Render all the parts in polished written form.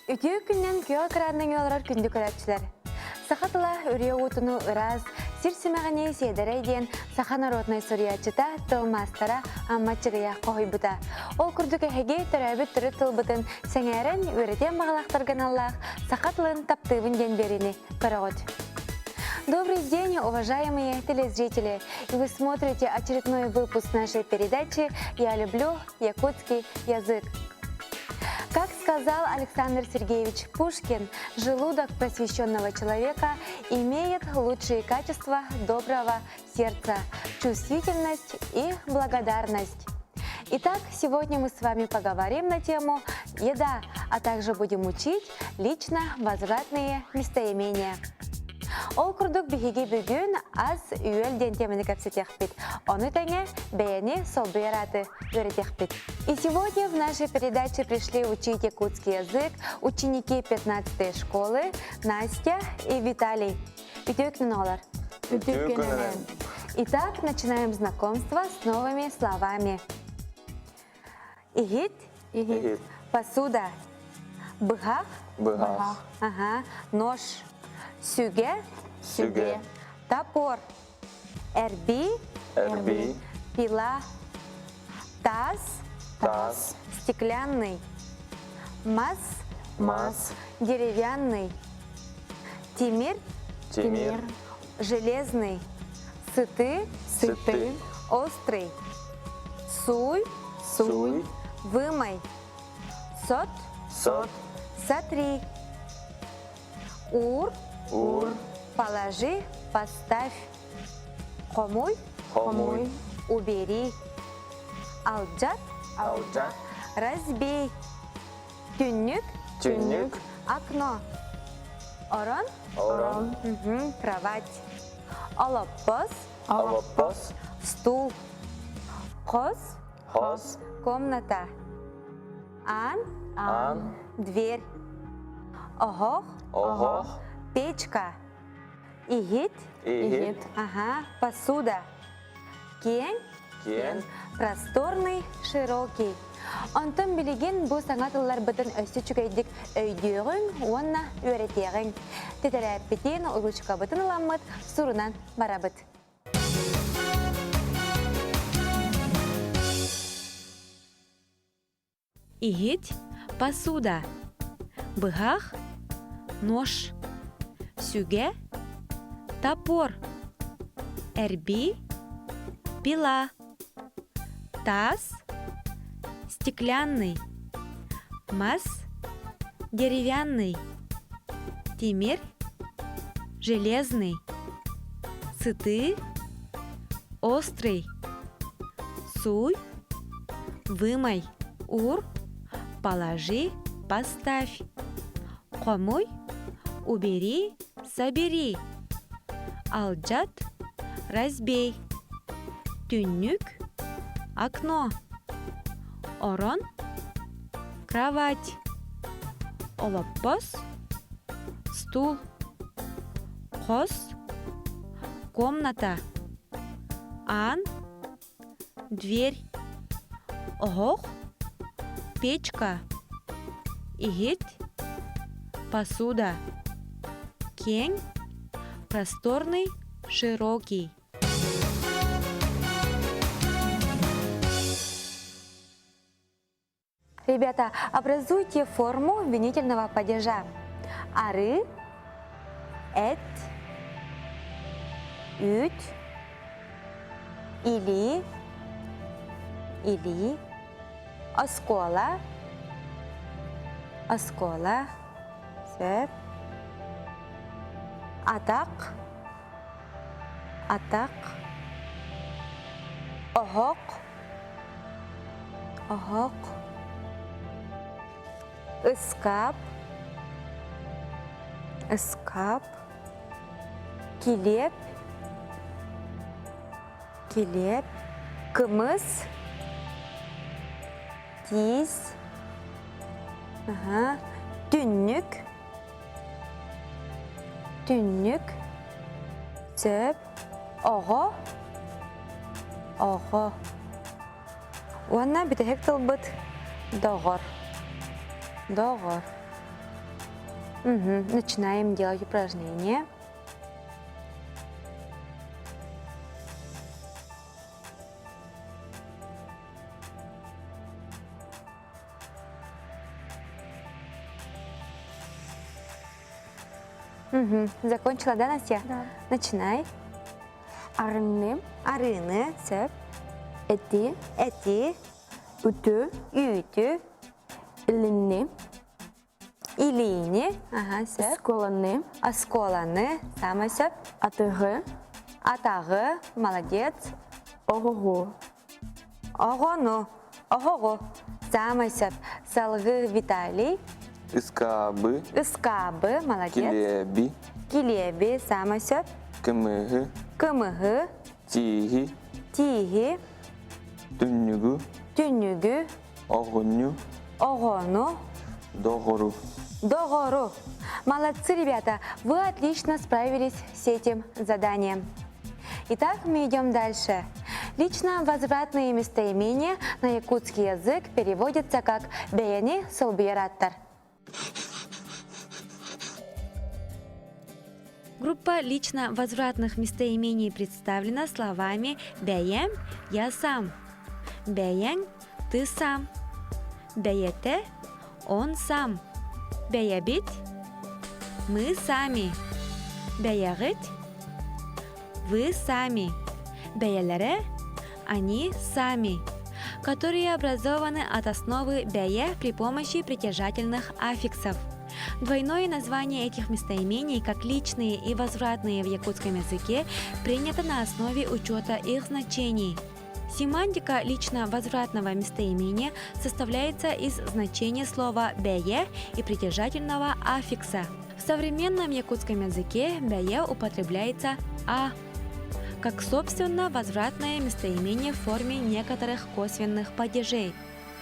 Үтүө күннэн күөх экранынан олорор күндү көрөөччүлэр! Саха тыла үрүйэ уутуну ыраас, сир симэҕинии сиэдэрэй диэн саха народнай суруйааччыта, тыл маастара Амма Чыгыйа хоһуйбута. Ол курдук эһиги төрөөбүт төрүт тылбытын сэҥээрэн, үөрэтиэн баҕалаахтарга аналлаах саха тылын таптыыбын диэн биэриини көрөҕүт. Добрый день, уважаемые телезрители! Вы смотрите очередной выпуск нашей передачи «Я люблю якутский язык». Как сказал Александр Сергеевич Пушкин, желудок просвещенного человека имеет лучшие качества доброго сердца, чувствительность и благодарность. Итак, сегодня мы с вами поговорим на тему «Еда», а также будем учить лично возвратные местоимения. Ол курдук биһиги бүгүн ас үөл диэн теманы кэпсэтиэхпит. Ону тэҥэ бэйэни солбуйар ааты үөрэтиэхпит. И сегодня в нашей передаче пришли учить якутский язык ученики 15 школы Настя и Виталий. Үтүө күнүн оҕолор. Үтүө күнүнэн. Итак, начинаем знакомство с новыми словами. Иһит. Иһит. Посуда. Быһах. Быһах. Ага. Нож. Сүгэ. Сүгэ. Топор. Эрби. Эрби. Пила. Таз. Таз. Стеклянный. Мас. Мас. Деревянный. Тимир. Тимир. Железный. Сыты. Сыты. Острый. Суй. Суй. Вымой. Сот. Сот. Сотри. Ур. Ур. Положи, поставь. Хомуй. Хомуй. Убери. Алдьат. Алдьат. Разбей. Түннүк. Түннүк. Окно. Орон. Орон. Угу, кровать. Олоппос. Олоппос. Стул. Хос. Хос. Комната. Аан. Аан. Дверь. Оһох. Оһох. Печка. Иһит. Иһит. Ага, посуда. Киэҥ. Киэҥ. Просторный, широкий. Онтон билигин бу саҥа тылларбытын өссө үчүгэйдик өйдүөҕүҥ уонна үөрэтиэҕиҥ. Тэтэрээппитин, ручкабытын ыламмыт сурунан барабыт. Иһит – посуда, быһах – нож, сүгэ – топор, эрби – пила, таз – стеклянный, мас – деревянный, тимир – железный, сытыы – острый, суй – Вымой, уур, положи, поставь. Хомуй, убери, собери. Алдьат, разбей. Түннүк, окно. Орон, кровать. Олоппос, стул. Хос, комната. Аан, дверь, оһох, печка, иһит, посуда, киэҥ, просторный, широкий. Ребята, образуйте форму винительного падежа. Ары, эт, үүт, илии, илии, оскуола, оскуола, сөп, атах, атах, оһох, Оһох, ыскаап, ыскаап, килиэп, килиэп, кымыс, тиис, аһа, түннүк, түннүк, сөп, оҕо, оҕо. Уонна бүтэһик тылбыт доҕор. Доҕор. Угу. Начинаем делать упражнение. Угу. Закончила, да, Настя? Да. Начинай. Арыны. Арыны, сөп. Эти. Эти. Үтү. Үүтү. Илини. Илиини. Ага, сөп. Оскуоланы. Оскуоланы. Саамай сөп. Атыгы. Атаҕы. Молодец. Оҕоҕу. Оҕону. Оһоҕу. Саамай сөп. Салгыы Виталий. Ыскаабы. Ыскаабы. Молодец. Килиэби. Килиэби. Саамай сөп. Кымыһы. Кымыһы. Тииһи. Тииһи. Түннүгү. Түннүгү. Оҕунньу. Оҕону. Доҕору. Доҕору. Молодцы, ребята, вы отлично справились с этим заданием. Итак, мы идем дальше. Лично возвратные местоимения на якутский язык переводятся как «бэйэни солбуйар Группа лично возвратных местоимений представлена словами «бэйэм» – «я сам», «бэйэҥ» – «ты сам», «бэйэтэ» – «он сам», «бэйэбит» – «мы сами», «бэйэҕит» – «вы сами», «бэйэлэрэ» – «они сами», которые образованы от основы «бэйэ» при помощи притяжательных аффиксов – Двойное название этих местоимений, как личные и возвратные в якутском языке, принято на основе учета их значений. Семантика лично возвратного местоимения составляется из значения слова «бэйэ» и притяжательного аффикса. В современном якутском языке «бэйэ» употребляется «а», как собственно возвратное местоимение в форме некоторых косвенных падежей.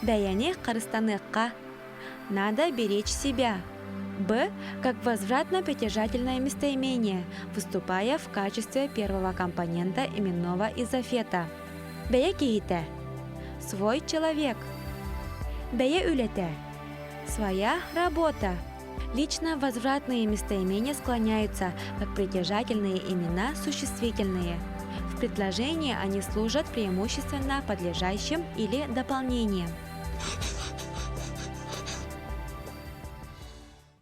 Бэйэни харыстаныахха надо беречь себя. Б как возвратно-притяжательное местоимение, выступая в качестве первого компонента именного изофета. Бэйэ киһитэ – свой человек. Бэйэ үлэтэ – своя работа. Лично возвратные местоимения склоняются как притяжательные имена существительные. В предложении они служат преимущественно подлежащим или дополнением.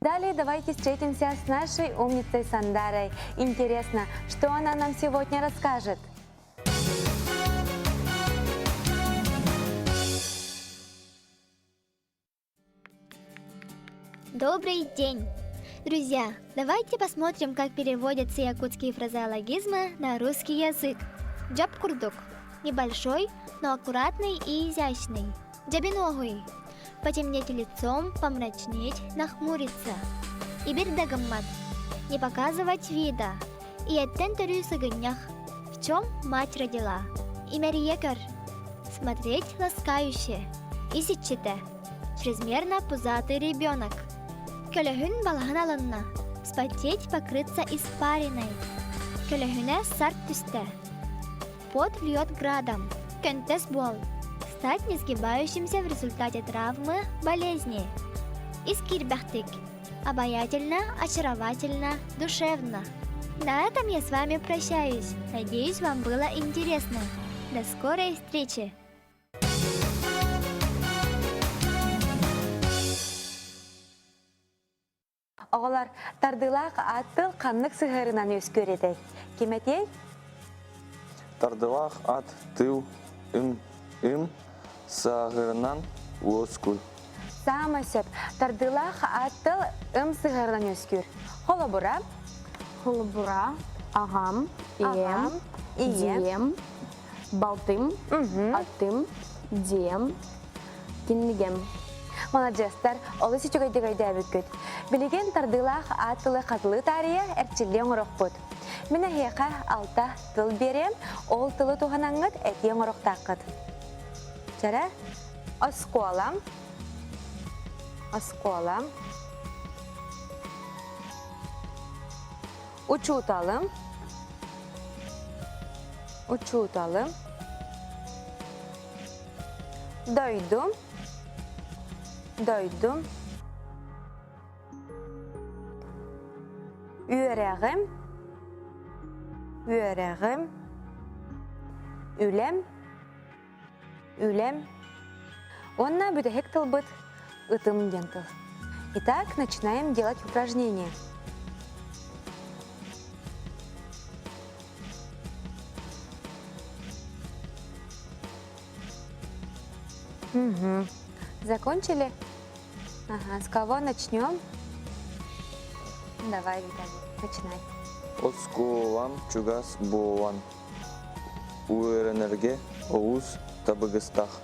Далее давайте встретимся с нашей умницей Сандарой. Интересно, что она нам сегодня расскажет? Добрый день! Друзья, давайте посмотрим, как переводятся якутские фразеологизмы на русский язык. Джапкурдук – небольшой, но аккуратный и изящный. Дьэбин – потемнеть лицом, помрачнеть, нахмуриться. Ибир-дагаммат – не показывать вида. Ийэттэн төрүү сыгынньах – в чем мать родила. Имэрийэ көр – смотреть ласкающе. Ис иччитэ – чрезмерно пузатый ребенок. Көлөһүн балаһын алынна – вспотеть, покрыться испариной. Көлөһүнэ сарт түстэ. Пот льет градом. Көнтөс буол. Стать несгибающимся в результате травмы, болезни. Ис киирбэхтик. Обаятельно, очаровательно, душевно. На этом я с вами прощаюсь. Надеюсь, вам было интересно. До скорой встречи! Оҕолор, тардыылаах аат тыл ханнык сыһыарынан үөскүүр этэй? Ким этиэй? Тардылаах ат тыл ым ым сааһырынан уоскур. Саамай сөп. Тардыылаах аат тыл ым сыһыарынан үөскүүр. Холобура, Холобура, аҕам, ийэм, аҕам, ийэм, дьиэм, балтым, атым, дьиэм, кинигэм. Маладьыастар, олус үчүгэйдик өйдөөбүккүт. Билигин тардыылаах аат тылы хатылыы таарыйа эрчиллии оҥоруохпут. Мин эһиэхэ алта тыл биэриэм, ол тылы туһанаҥҥыт этии оҥоруохтааххыт. Чэрэ, оскуолам, оскуолам, учууталым, учууталым, дойдум, дойдум. Үөрэҕим, үөрэҕим, үлэм, үлэм. Уонна бүтэһик тылбыт ытым диэн тыл. Итак, начинаем делать упражнение. Угу. Закончили? Ага, с кого начнем? Давай, Виталий, начинай. Оскуолам чугас буолан, үөрэнэргэ олус табыгастаах.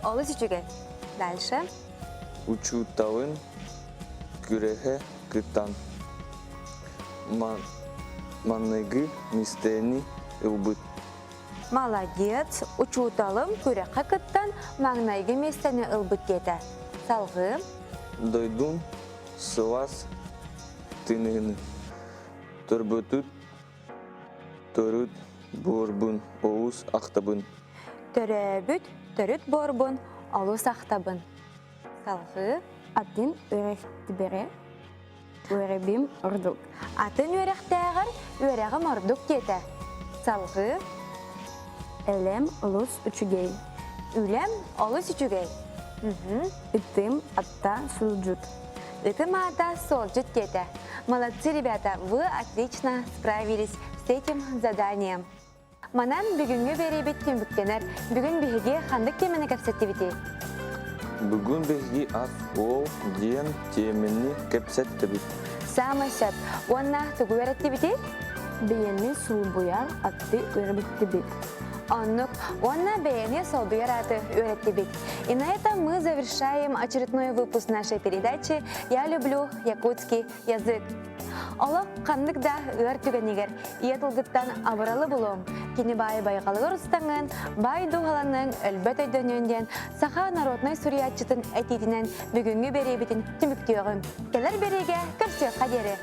Олус үчүгэй. Дальше. Учууталын күрэһэ кыттан, маҥнайгы миэстэни ылбыт. Молодец, учууталым күрэххэ кыттан маҥнайгы миэстэни ылбыт диэтэ. Салгыы. Дойдум сылаас тыныһын төрбөтүт төрүт буорбун олус ахтабын. Төрөөбүт төрүт буорбун олус ахтабын. Салгыы. Атын үрэхтибэрэ үөрэбим ордук. Атын үөрэхтээҕэр үөрэҕим ордук диэтэ. Салгыы. Элэм олус үчүгэй. Үлэм олус үчүгэй. Ытым атта сылдьыт. Ытым аата суолдьут диэтэ. Молодцы, ребята, вы отлично справились с этим заданием. Манан бүгүҥҥү биэриибит түмүктэнэр. Бүгүн биһиги ханнык тиэмэни кэпсэттибитий? Бүгүн биһиги ас-уол диэн тиэмэни кэпсэттибит. Саамай сөп. Уонна тугу үөрэттибитий? Бэйэни солбуйар аты үөрэттибит. Оннук. Уонна бэйэни солбуйар аты үөрэттибит. И на этом мы завершаем очередной выпуск нашей передачи «Я люблю якутский язык». Олох ханнык да ыар түгэнигэр ийэ тылгыттан абыралы булуоҥ, кини баай байҕалыгар устаҥын, баай дууһаланыҥ, өлбөт өйдөнүөн диэн саха народнай суруйааччытын этиитинэн бүгүҥҥү биэриибитин түмүктүөҕүҥ. Кэлэр биэриигэ көрсүөххэ диэри!